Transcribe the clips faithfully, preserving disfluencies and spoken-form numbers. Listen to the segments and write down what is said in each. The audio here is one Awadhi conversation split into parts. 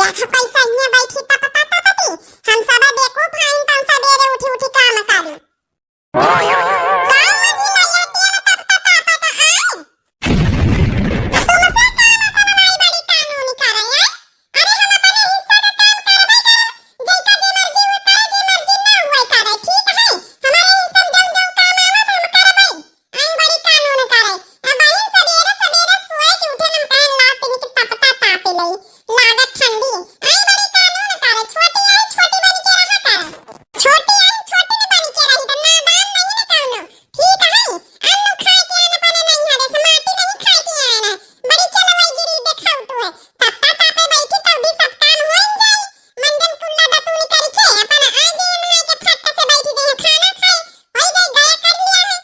अच्छा, कैसे हियाँ बैठी तपता तपती? हम सब बेवकूफ हईन, तन सबेरे उठी उठी काम करी। कौन मझी लइया टियल तपता तपता आई? तुमसे का मतलब आई बड़ी कानून करे, हैं? अरे हम अपने हिस्सा का काम करबे करब, जिनका जे मर्जी वो करे, जे मर्जी ना हुए करे, ठीक है? हमारे हिस्सा में जौन जौन काम आवत हम करबे। आई बड़ी कानून करे। अब आई सबेरे सबेरे सोए के उठे हम कहन ला तनी के तपता तापे लई, लागत ठंडी। आई बड़ी कानून करे, छोटी आई छोटी बन के रहा कर। छोटी आई छोटी न बन के रही त नादान नहीं न कौनो। ठीक है, अन्न खाए के आन अपने नहीं हरे, माटी नहीं खाए के आन। बड़ी चलवई गिरी देखाऊ तू है। तपता तापे बैठी तब भी सब काम हो जाई। मंजन कुल्ला दतुनी करके अपन आ गए नहाए के फट से बैठ गए खाना खाए। वही गए गया कर लिया है।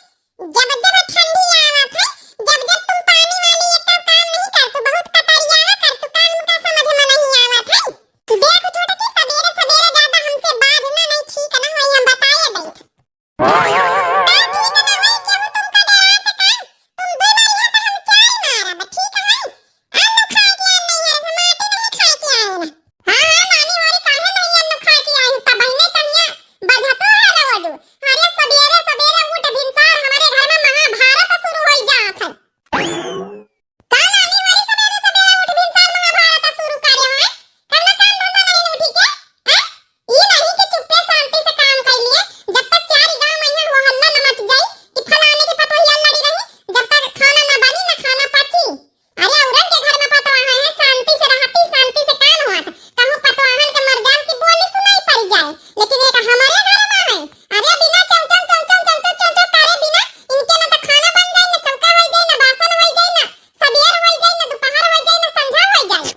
जब जब ठंडी आवत है, जब जब तुम पानी वाली एक काम नहीं कर, तू बहुत कतरिया कर, तू काम का समझ में नहीं आवत है। देख छोटकी, सबेरे सबेरे ज्यादा हमसे बाज ना, नहीं ठीक ना होई, हम बताए दे। का ठीक ना होई, केहू तुमका डरात का? तुम दो बार यहाँ तो हम चाय मारब, ठीक है? अन्न खाए के आन नहीं है, माटी नहीं खाए के आए ना। हाँ, हाँ, नानी होरी काहे नहीं अन्न खाए के आए, तब बहिने तनिया बजतो है रोज। अरे सबेरे सबेरे उठ भिनसार हमारे घर में महाभारत शुरू हो जात है। का नानी होरी सबेरे सबेरे उठ भिनसार महाभारत शुरू करे है? कौनो काम धंधा नहीं उठी के? हैं? ई नहीं कि चुप्पे शांति से काम कर लिए, जब तक चार गांव में यहाँ हो हल्ला न मच जाई कि फलाने के पतोहिया लड़ी रही, जब तक खाना न बनी न खाना पची। अरे औरत के घर में पतवाहन है, शांति से रहती, शांति से काम होत। कहूँ पतवाहन के मरजान की बोली सुनाई पड़ जाए, लेकिन एक हमारे घर में है। अरे बिना चौचम चौचम चौचम चौचम करे बिना इनके न तो खाना बन जाए, न चौका हो जाए, न बासन हो जाए, न सबेर हो जाए, न दोपहर हो जाए, न संझा हो जाए।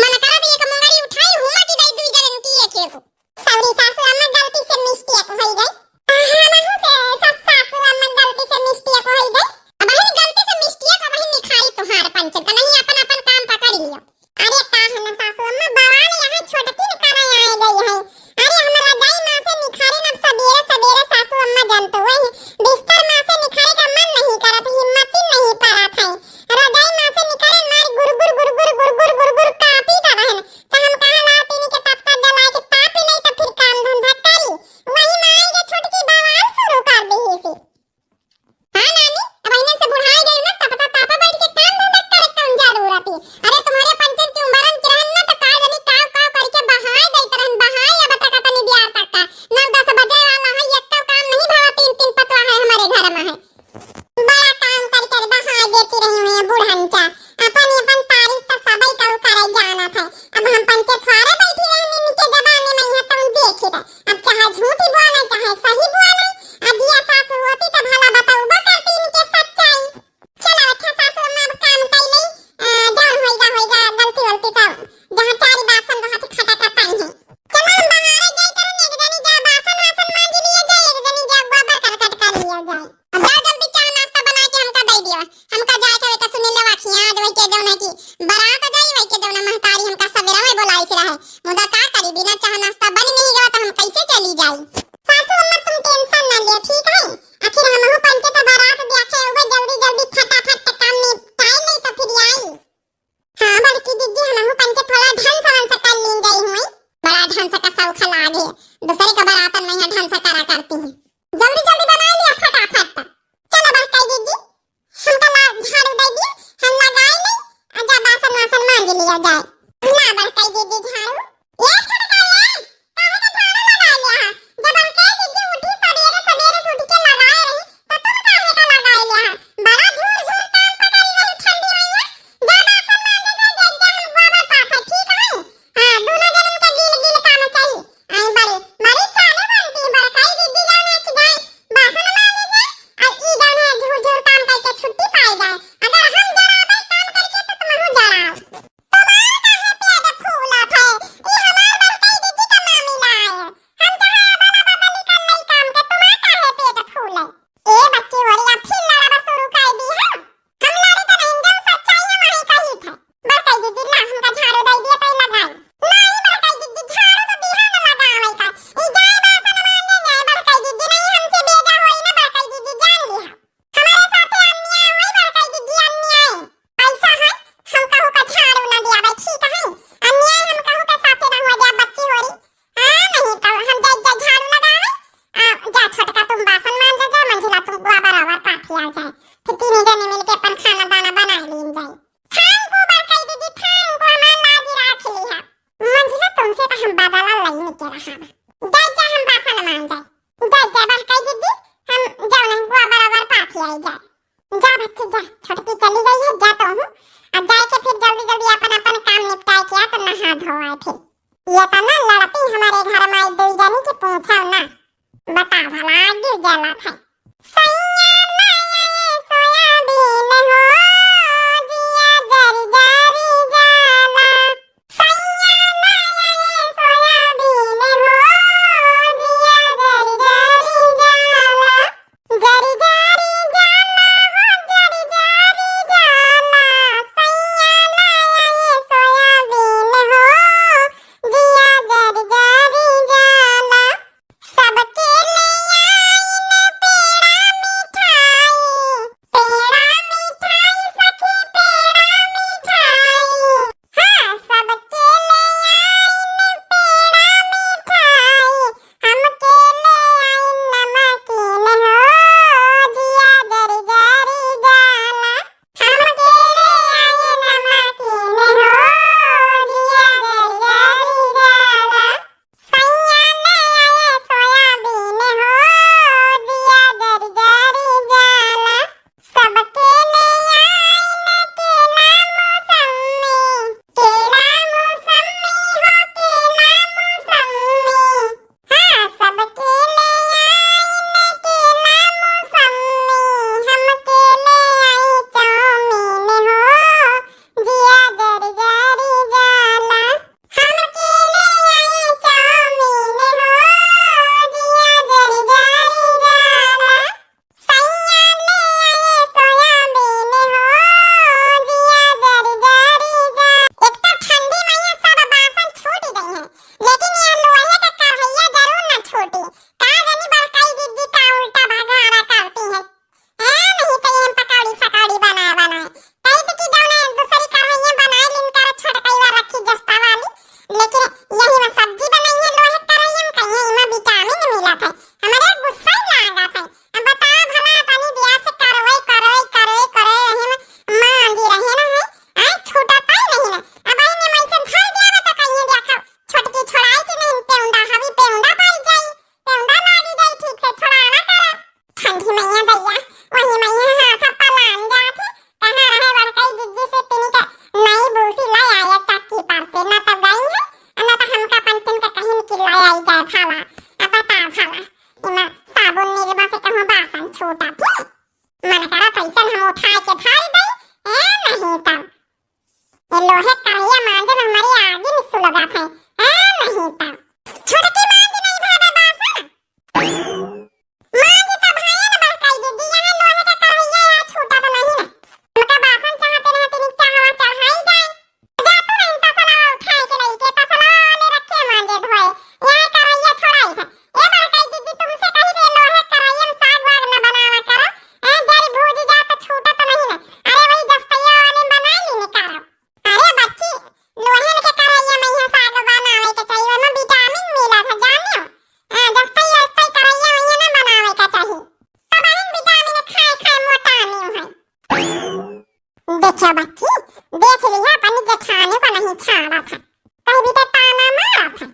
मन करत एक मुंगरी उठाई हुआ कि दई दुई जन की एक एक। सॉरी सासू अम्मा, गलती से मिस्टेक हो गई। हाँ, हमहू से सा-, सासू अम्मा, गलती से मिस्टेक हो गई। अब ही गलती से मिस्टेक, अब ही निखारी तुहार पंचन का नहीं, अपन अपन काम पकड़ लियो। अरे का है ना सासू अम्मा, बवाल यहाँ छोटकी न करे आए गई है। अरे हम रजाई माँ से निखारे न सबेरे सबेरे सासू अम्मा जानते हुए हैं, बिस्तर माँ से निखारे का मन नहीं करत, हिम्मत ही नहीं पड़त है। रजाई माँ से निखारे मार गुर गुर गुर गुर गुर गुर गुर गुर कांपी का रहन। तो हम कहा ला तीनी के तपता जलाए के तापी नहीं तो फिर काम धंधा करी। वही माई के छोटकी बवाल शुरू कर दी ही सी। हाँ नानी, अब इन्हन से बुढ़ाए गए ना, तपता तापा बैठ के काम धंधा करे कौन जरूरत है? अरे तुम्हारे पंचन की उम्रन के रहन ना तो का जानी काव काव करके बहाए देत रहन, बहाए अब तक तनी बियार तक का। नौ दस बजे वाला है, एक तो काम नहीं भवा, तीन तीन पतवा है हमारे घर में है। बड़ा काम कर कर बहाय देती रही हुई है बुढ़न चा। अपन अपन तारीफ तो सबई कऊ करे जानत है। अब हम पंचे थोड़े बैठी रहनी इनके जमाने में, यहाँ तुम देखी रहे। अब चाहे झूठी बोले चाहे सही बोले, अदिया सासू होती तो भला बतौबा करती इनके सच्चाई। चलो अच्छा सासू अम्मा अब काम कर ले, अ, जौन होइगा होइगा, गलती वलती तो जहाँ चारी बासन वहाँ से खटा करता ही है। चलो हम बाहर जाए करें, एक जनी जा बासन वासन मांज लिए जाए, एक जनी जा गोबर करकट कर लिए जाए। अब जाओ जल्दी चाह नाश्ता बना के हमका दे दियो। हमका जाए के वही का सुनील लेवा खिया, आज वही के जौन है कि बारात जाई, वही के जौन महतारी हमका सवेरा में बोलाई से रहे। मुदा का करी, बिना चाह नाश्ता बन नहीं गवा तो हम कैसे चली जाई? सासू अम्मा तुम टेंशन ना लियो, ठीक है? आखिर हमहू पंचे तो बारात देखे हुए, जल्दी जल्दी फटाफट काम निपटाई नहीं तो फिर आई। हाँ बड़की दीदी, हमहू पंचे थोड़ा ढंग से वंस कर लीन गई हुई। बड़ा ढंग से का शौक लागे, दूसरे के बारातन में यहाँ ढंग से करा करती है। जल्दी जल्दी बना लिया फटाफट। चलो बड़काई दीदी, हमका ला झाड़ू दे दी, हम लगाई ले, आ जा बासन वासन मांज लिया जाए। ला बड़काई दीदी झाड़ू। ए छोटका ए, काहे का झाड़ू लगा लिया है? जब हम कह दीदी उठी सवेरे सवेरे से उठ के लगाए रही, तो तुम काहे का लगाए लिया है? बड़ा झूर झूर काम पकड़ी रही ठंडी में, जा बासन मांजे जा, जा, जा, हम गोबर पाथर, ठीक है? हाँ, दोनों जन उनका गील गील काम चाहिए। आई बड़ी, बड़ी चालू बनती है, बड़काई दीदी जाने कि जाए, बासन मांजे जाए, और ई जाने झूर झूर काम करके छुट्टी पाए जाए। अगर हम जराबे काम करके तो तुमहू जराओ। तुम्हार काहे पेट फूलत है? कहाँ बा। जाए, जाए, हम बासन मांज जाए। जाए, जाए, बड़काई दीदी, हम जाओ नहीं, गोबर ओबर पाथी आई जाए। जा बच्ची जा, छोटकी चली गई है, जा तो हूँ। अब जाए के फिर जल्दी जल्दी अपन अपन काम निपटाए के आ तो नहा धोआए फिर। ये तो ना लड़ती हमारे घर में आई दुई जनी की पूछो ना। बता भला आगे जला था। सैया लाया ये सोयाबीन हो, जिया जरी जरी जाला। सैया लाया ये सोयाबीन हो, जिया जरी जरी जाला। जरी जरी जाला हो, जरी जरी जाला। सैया लाया ये सोयाबीन हो, जिया जरी जरी जाला। सबके ले आइन पेड़ा मिठाई, पेड़ा मिठाई सखी, पेड़ा मिठाई। हाँ, सबके ले आइन पेड़ा मिठाई, हमके ले आइन नमकीन हो, जिया जरी जरी जाला। हमके ले आइन नमकीन हो, जिया जरी जरी जाला। सैया ले आए सोयाबीन हो, जिया जरी जरी जाला। सबके ले आइन केला मौसम्मी, केला मौसम्मी हो, केला मौसम्मी। हाँ, सबके ले आइन केला मौसम्मी, हमके ले आई चाउमीन हो, जिया जरी जरी जाला। हमके ले आई चाउमीन हो, जिया जरी जरी जाला। सैया ले आए सोयाबीन हो, जिया जरी जरी जाला। एक तो ठंडी में ये सब बासन छूट गई हैं, लेकिन ये लोहे के कढ़ैया जरूर न छूटी। का जानी बड़काई दीदी का उल्टा भगाड़ा करती है। हाँ, नहीं तो ये हम पकौड़ी सकौड़ी बनाए बनाए। कही थी कि जौन है दूसरी कढ़ैया बनाए लिन कर छोटकैया रखी जस्ता वाली, लेकिन यही में सब्जी बनाई है लोहे कढ़ैया में, कहीं इमा विटामिन मिला था। हमारे गुस्सा ही लागा था। अब बताओ भला, तनी दिया से करवे, करवे, करवे, करवे, यही में मांजी रहे ना है। आए छूटा पाई नहीं ना। अब आई ने मैं से धर दिया बता कहीं देखा, छोटकी छोड़ाई थी नहीं पेउंदा, हवी पेउंदा पाई जाई, पेउंदा लागी जाई, ठीक से छोड़ा ना करा। ठंडी मैया दैया, वही मैया हाथ पलान जात है। कहाँ रहे बड़कई जिज्जी से तिनी का नई बूसी लाई आया चक्की पर से, ना तो गई है, ना तो हमका पंचन का कहीं की लाई आई जाए भाला। अब बता भाला, इमा साबुन निरमा से कहूँ बासन छूटा थे। मन करा पैसन हम उठा के धर दे, ए नहीं तब। ये लोहे कढ़ैया मांजे में हमारी आगे में सुलगा थे, ए नहीं तब। छोटकी मांजी नहीं भावे बासन। मांजी तो भाई ने बड़काई दीदी, यहाँ लोहे का कढ़ैया यहाँ छूटा तो नहीं ना। उनका बासन चाहते रहे, तेरी चाहवा चढ़ाई जाए। जा तू नहीं तसला उठाए के नहीं के, तसला वाले रखे मांजे धोए। यहाँ कढ़ैया छोड़ाई है। ए बड़काई दीदी, तुमसे कही रहे लोहे कढ़ैया में साग वाग न बनावा करो। ए जरी भूजी जा तो छूटा तो नहीं ना। अरे वही जस्तैया वाले में बनाई लेने करो। अरे बच्ची, लोहन के कढ़ैया में यहाँ साग बनावे के चाहिए, ओमे विटामिन मिला था, जानियो। हाँ, जस्तई अस्तई कढ़ैया में यहाँ ना बनावे के चाहिए। तो बहन विटामिन खाए खाए मोटानी है। देखियो बच्ची, देख लिया अपनी जेठानी को नहीं छाड़ा था, कहीं भी तो ताना मारा था।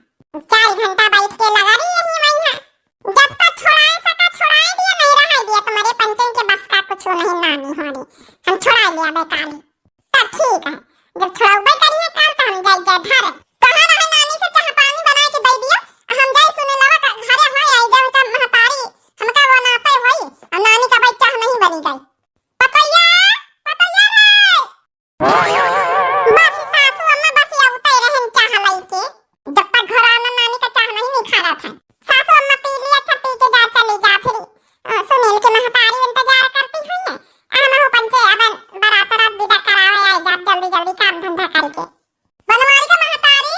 चार घंटा बैठ के लगा रही यही मैया। जब तो छुड़ाए सका छुड़ाए दिया, नहीं रहा दिया तुम्हारे पंचन के बस का कुछ नहीं नानी होनी। हम छुड़ा लिया बेकारी। तब ठीक है, जब छुड़ौबे करिए काल तो हम जाई जाए धरे। कहा रहे नानी से चाह पानी बना के दे दिया, हम जाई सुने लगा का घरे होई आई जाए उनका महतारी, हमका वो नाते होई, और नानी का भाई चाह नहीं बनी गई। पतैया, पतैया रे। बस सासू अम्मा बस ये उतई रहन चाह लइके। जब तक घर आना नानी का चाह नहीं निखारा था। सासू अम्मा पी लिया, अच्छा पी के जा, चली जा फिर। अ, सुनील के महतारी इंतजार करती हुई है। आना हो पंचे, अब बरात रात विदा करावे आई जा, जल्दी जल्दी काम धंधा करके। बनवारी का महतारी,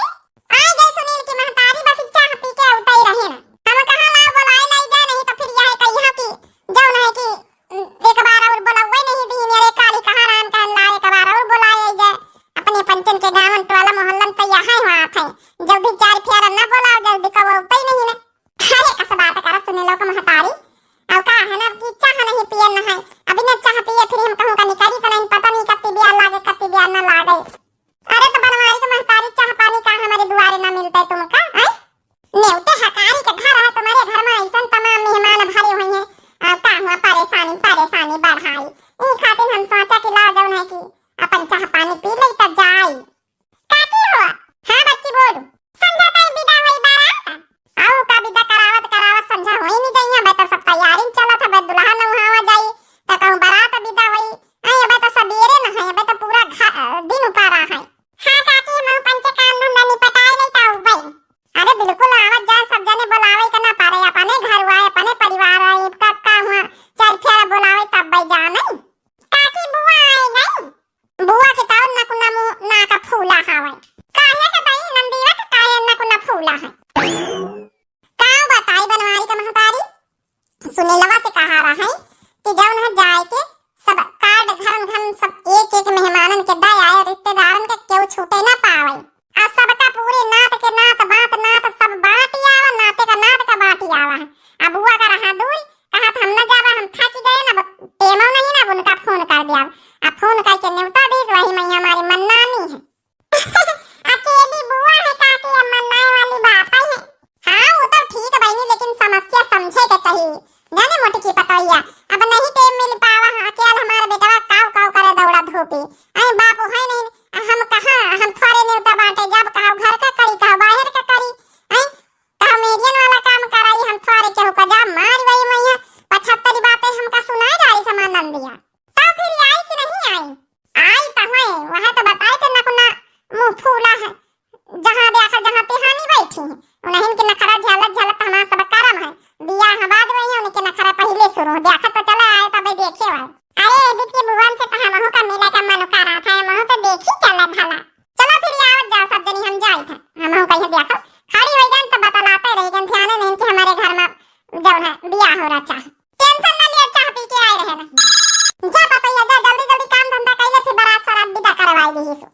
आ गई सुनील की महतारी, बस चाह पी के उतई रहन। हम कहा ला बोलाई लाई जा, नहीं तो फिर यह कहिया कि जौन है कि एक बार और बोलौवे नहीं दीन, अरे काली कहाँ राम कहन ला, एक बार और बोलाए जाए। अपने पंचन के गाँवन टोला मोहल्लन पे यहाँ हुआ आप है, जल्दी चार फेरा न बोलाओ, जल्दी कबौते ही नहीं ना। अरे कस बात कर सुने लोग महतारी, अब का है ना कि चाह नहीं पिए न है, अभी न चाह पिए फिर हम कहूँ का निकली तो नहीं, पता नहीं कत्ती बिया लागे, कत्ती बिया न लागे। अरे तो बनवारी के महतारी, चाह पानी का हमारे दुआरे ना मिलता है तुमका, हैं? नेव जहाँ देखा जहाँ तेहानी बैठी हैं। उन्हन के नखरा झेलत झेलत हमार सब करम है। बियाह बाद वही उनके नखरा पहिले शुरू हो। देखा तो चला आए तबे देखे भाई। अरे ए बीच के बुअन से तो हमहू का मिले का मन करा था, हमहू तो देखी चला भला। चला फिर आवत जाओ सब जनी, हम जाइत है। हमहू कहिए देखो खड़ी होइ गन तो बतलाते रहि गन, ध्याने नहीं कि हमारे घर में जौन है बियाह हो रहा चाहे। टेंशन ना लिया, चाह पी के आए रहे ना। जा पतैया जा, जल्दी जल्दी काम धंधा कइले, फिर बारात सारात विदा करवाई दी सो।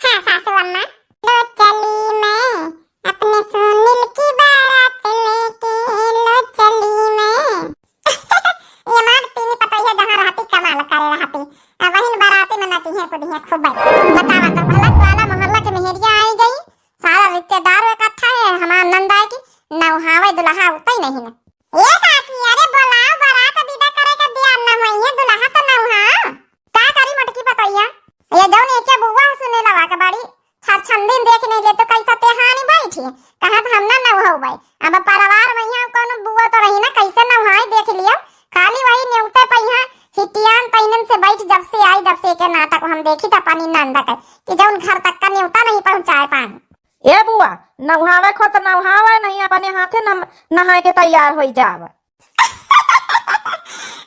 हाँ सासू अम्मा। लो चली मैं अपने सुनील की बारात लेके, लो चली मैं। ये मार तीनी पतैया जहाँ रहती कमाल करे रहती, अब वही बाराती में नची है कूदी है खूब। बतावा तो भला वाला मोहल्ला के मेहरिया आई गई, सारा रिश्तेदार इकट्ठा है, हमार नंद आए की नौहावे दुल्हा उतई नहीं ना। ए काकी, अरे बोलाओ, बारात विदा करे के दिया न होई है, दुल्हा तो नौहा। का करी मोटकी पतैया? ये जौन एके बुआ सुने लवा के बड़ी छरछंदिन देख नहीं ले तो कैसा तेहानी बैठी, कहा तो हम ना नौहौबै। अब परिवार में यहाँ कौनो बुआ तो रही ना, कैसे नौहाई देख लियो। खाली वही नेवते पे यहाँ हिटियान तैनन से बैठ, जब से आई जब से एके नाटक हम देखी तो अपनी नंद के कि जौन घर तक का नेवता नहीं पहुँचाए पाए। ए बुआ, नौहावे खो तो नौहावे नहीं, अपने हाथे नम-, नहाए के तैयार होई जाव।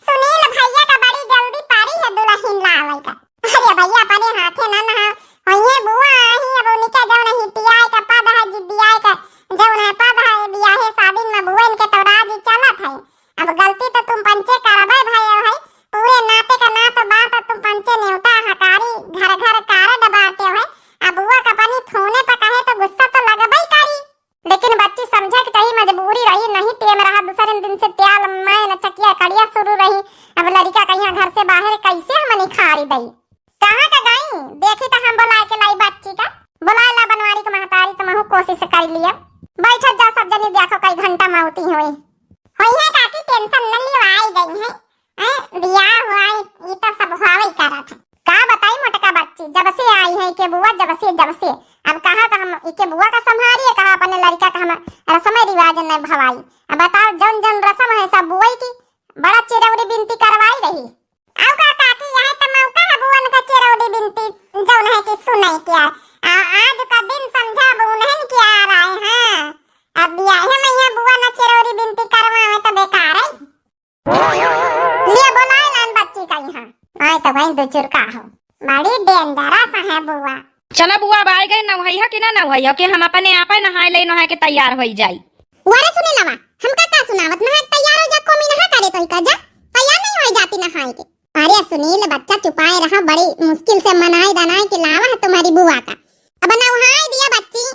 सुनील भैया का बड़ी जल्दी पारी है दुल्हन लावे का। अरे भैया, अपने हाथे ना नहा, होइए बुआ आही, अब उनके जौन हिटियाए का पद है, जिदियाए का जौन है पद है, बियाहे शादी में बुआ इनके तो राज चलत है। अब गलती तो तुम पंचे करबे भाई, भाई, पूरे नाते का नात बात तुम पंचे नेवता हकारी, घर घर कार्ड बांटे हो। अब बुआ का अपनी फोने पे कहे तो गुस्सा तो लगबे करी। लेकिन बच्ची समझे के चाही, मजबूरी रही, नहीं टेम रहा, दूसरे दिन से त्याल मैं न चकिया कड़िया शुरू रही। अब लड़िका कहिया घर से बाहर कैसे हम निखारी दई? कहाँ का गई? देखी तो हम बुलाए के लाई बच्ची का। बुलाए ला बनवारी के महतारी, तुमहू कोशिश कर लिया। बैठत जा सब जनी, देखो कई घंटा मौती हुई। होई है काकी, टेंशन न लियो, आई गई है। हैं, बियाह हुआ है, ई तो सब हुआवे ही करत है। का बताई मोटका बच्ची, जब से आई है इके बुआ, जब से, जब से। अब कहा तो हम इके बुआ का संभारी, कहा अपने लड़िका का हम रस्म रिवाज न भवाई। अब बताओ, जौन जौन रस्म है सब बुआई की, बड़ा चिरौरी बिनती करवाई रही। आओ का काकी, यह तो मौका है बुअन का चिरौरी बिनती जौन है कि सुनाई के यार। आ, आज का दिन समझा अब उन्हन के आ रहा है, हाँ। अब बियाहे में यहाँ बुआ न चिरौरी बिनती करवावे तो बेकार है। लिया बोलाए लान बच्ची का यहाँ। आए तो भाई दो चुरका हो। बड़ी डेंजरस है बुआ। चला बुआ, अब आए गए, नवहैया कि ना नवहैया कि हम अपने आपे नहाए ले, नहाए के तैयार होई जाई। अरे सुने लवा, हमका का सुनावत, नहाए के तैयार हो जा, कोमी नहा करे तो ही का जा, तैयार नहीं होई जाती नहाए के। अरे सुनील बच्चा चुपाए रहा, बड़ी मुश्किल से मनाए दनाए के लावा है तुम्हारी बुआ का। अब नवहाए दिया बच्ची,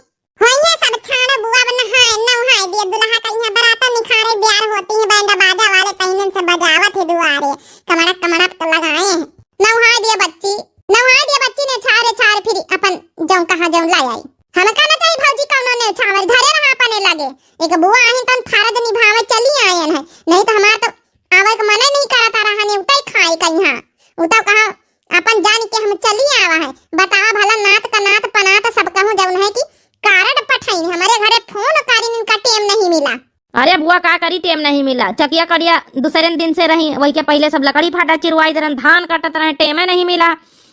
होइए सब छाड़ बुआ, अब नहाए, नवहाए दिए दुल्हा का यहाँ बराता निखारे तैयार होती है, बैंड बाजा वाले तैनन से बजावत है दुआरे, कमड़क कमड़क के लगाए हैं। नवहाए दिए बच्ची, नवहाए दिए बच्ची ने छारे छारे फिर अपन जौन कहा जौन ला आई। हमका न चाहिए भौजी कौनो ने छावर, धरे रहा अपने लगे। एक बुआ आहिन तन फर्ज निभावे चली आयन है, नहीं तो हमार तो आवे के मने नहीं करता रहा, ने उतई खाए कहीं। उतई कहा अपन जान के हम चली आवा है। बतावा भला नात का नात पनात सब कहूँ जौन है कि कार्ड पठाई, हमारे घरे फोन करी, इनका टेम नहीं मिला। अरे बुआ का करी, टेम नहीं मिला। चकिया कड़िया दूसरे दिन से रही, वही के पहले सब लकड़ी फाटा चिरवाई दे रहन, धान काटत रहे, टेमे नहीं मिला।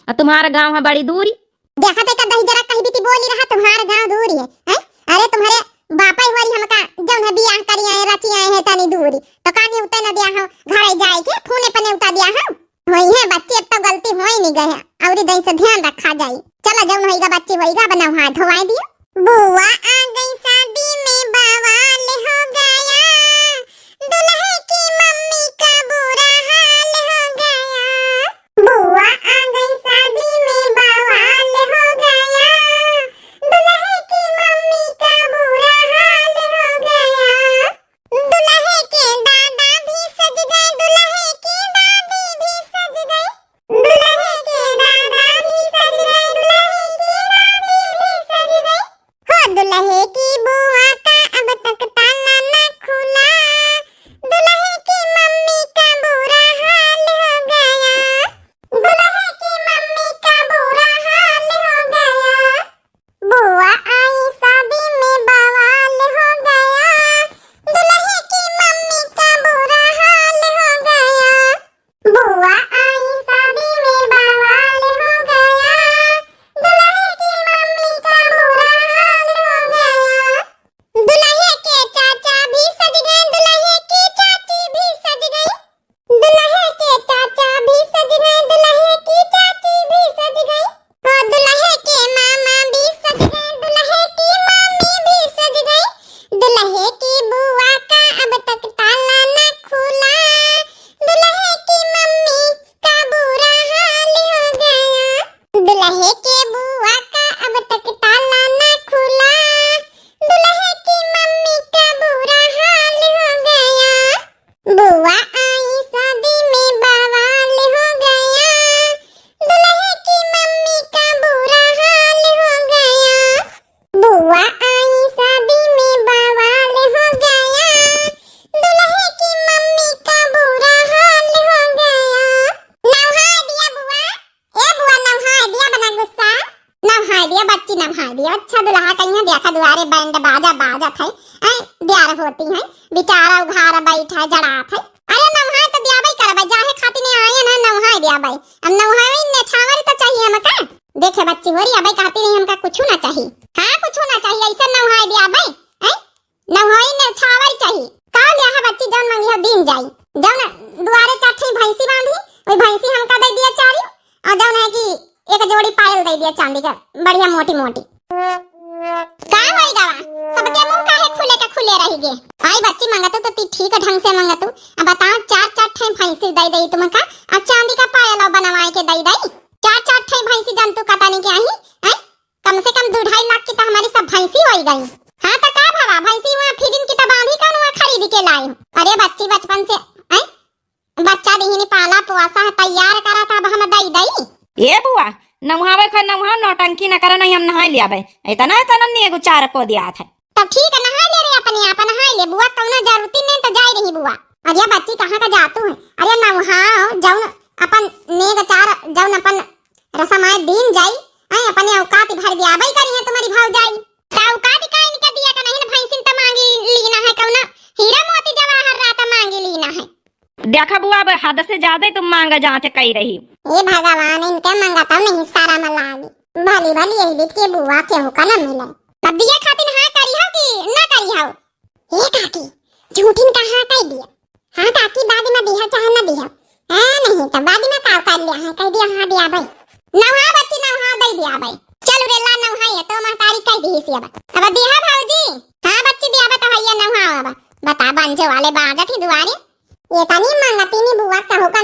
और तुम्हारा गाँव है बड़ी दूरी। देखा ते का दही जरा कहीं बीती बोली रहा, तुम्हारा गाँव दूरी है, हैं? अरे तुम्हारे बापा ही वाली हमका जौन है बियाह करी आए, रची आए हैं तनी दूरी, तो का नेवते न दिया हो, घरे जाए के फोने पर नेवता दिया हो। होई है बच्ची, अब तो गलती होई नहीं गए है, और दही से ध्यान रखा जाई। चला जौन होइगा बच्ची होइगा, अब नहाए धोवाए दियो। बुआ आ गई शादी में बवाल हो गया, दुल्हे की मम्मी का बुरा हाल हो गया। बुआ आ गई शादी में बवाल हो गया, दुल्हे की मम्मी का बुरा हाल हो गया। दुल्हे के दादा भी सज गए, दुल्हे की दादी भी सज गई। दुल्हे के दादा भी सज गए, दुल्हे की दादी भी सज गई। हो दुल्हे आई शादी में बवाल हो गया, दुल्हे की मम्मी का बुरा हाल हो गया। नवहाय दिया बुआ, ए बुआ नवहाय दिया, बना गुस्सा। नवहाय दिया बच्ची, नवहाय दिया। अच्छा दुल्हा कहिया देखा दुआरे बैंड बाजा बाजत है, ऐ द्यार होती है, बेचारा उघार बैठा है, जड़ात है। अरे नवहाय तो दियाबे करबे, जाहे खातिर ने आए ना, नवहाय दियाबे। अब नवहाय ने छावर तो चाहिए हमका। देखे बच्ची होरी, अबे कहती नहीं हमका कुछ ना चाहिए। हाँ कुछ ना चाहिए, ऐसे नवहाय दियाबे। हैं? नवहाय ने छावर चाहिए। का लिया है बच्ची, जौन मंगी हो दीन जाई। जौन दुआरे चार ठे भैंसी बांधी, वही भैंसी हमका दे दिया चारी, और जौन है कि एक जोड़ी पायल दे दिया चांदी का, बढ़िया मोटी मोटी। का होई गवा, सबके मुंह काहे खुले के खुले रही गे? आई बच्ची मंगतू तो ती ठीक ढंग से मंगतू। अब बताओ चार चार ठे भैंसी दे दे तुमका, और चांदी का पायल और बनवाए के दे दे। चार चार ठे भैंसी जंतु कतनी के आई, हैं? कम से कम दो ढाई लाख की तो हमारी सब भैंसी होई गई। हाँ तो का भवा, भैंसी वहाँ फिरिन की तो बांधी कौन वहाँ खरीद के लाई? अरे बच्ची बचपन से, हैं? बच्चा दिहिनी पाला पोसा है, तैयार करा था, अब हम दई दई। ए बुआ, नवहावे खा नवहा, नौटंकी न करा, नहीं हम नहाई लियाबे। इतना इतना नेगो चार को दिया था। तब ठीक है, नहाई ले रे अपने आप, नहाई ले बुआ, कौनो जरूरती नहीं तो जाई रही बुआ। अरे बच्ची कहाँ का जातू है? अरे नवहाओ, जौन अपन नेग चार, जौन अपन रसमाए दीन जाई, ऐ अपने औकात भर दियाबे करी है तुम्हारी भौजाई। का औकात का इनके दिया का नहीं ना, भैंसिन तो मांगी लीना है, कौना हीरा मोती जवाहर रात मांगी लीना है। देखा बुआ, अब हद से ज्यादा ही तुम मांगा जांच कई रही। हे भगवान, इनके मंगतौ नहीं सारा में लागी। भली भली यही बीत के बुआ केहू का न मिले। तब दिए खातिर हाँ करी हो कि ना करी हो? हे काकी, झूठिन का हाँ कह दिया। हाँ काकी, बाद में दिया चाहे ना दिया। हाँ नहीं तो बाद में का कर लिया है, कह दिया हाँ दिया भाई। नवहा बच्ची नवहा दे दिया भाई। चल रे ला नवहा, ये तो महतारी कह दी सी अब। अब दिया भौजी। हाँ बच्ची दिया बता है ये नवहा अब। बता बंजे वाले बाजत ही दुआरे। ये तनी मंगती नी बुआ कहू का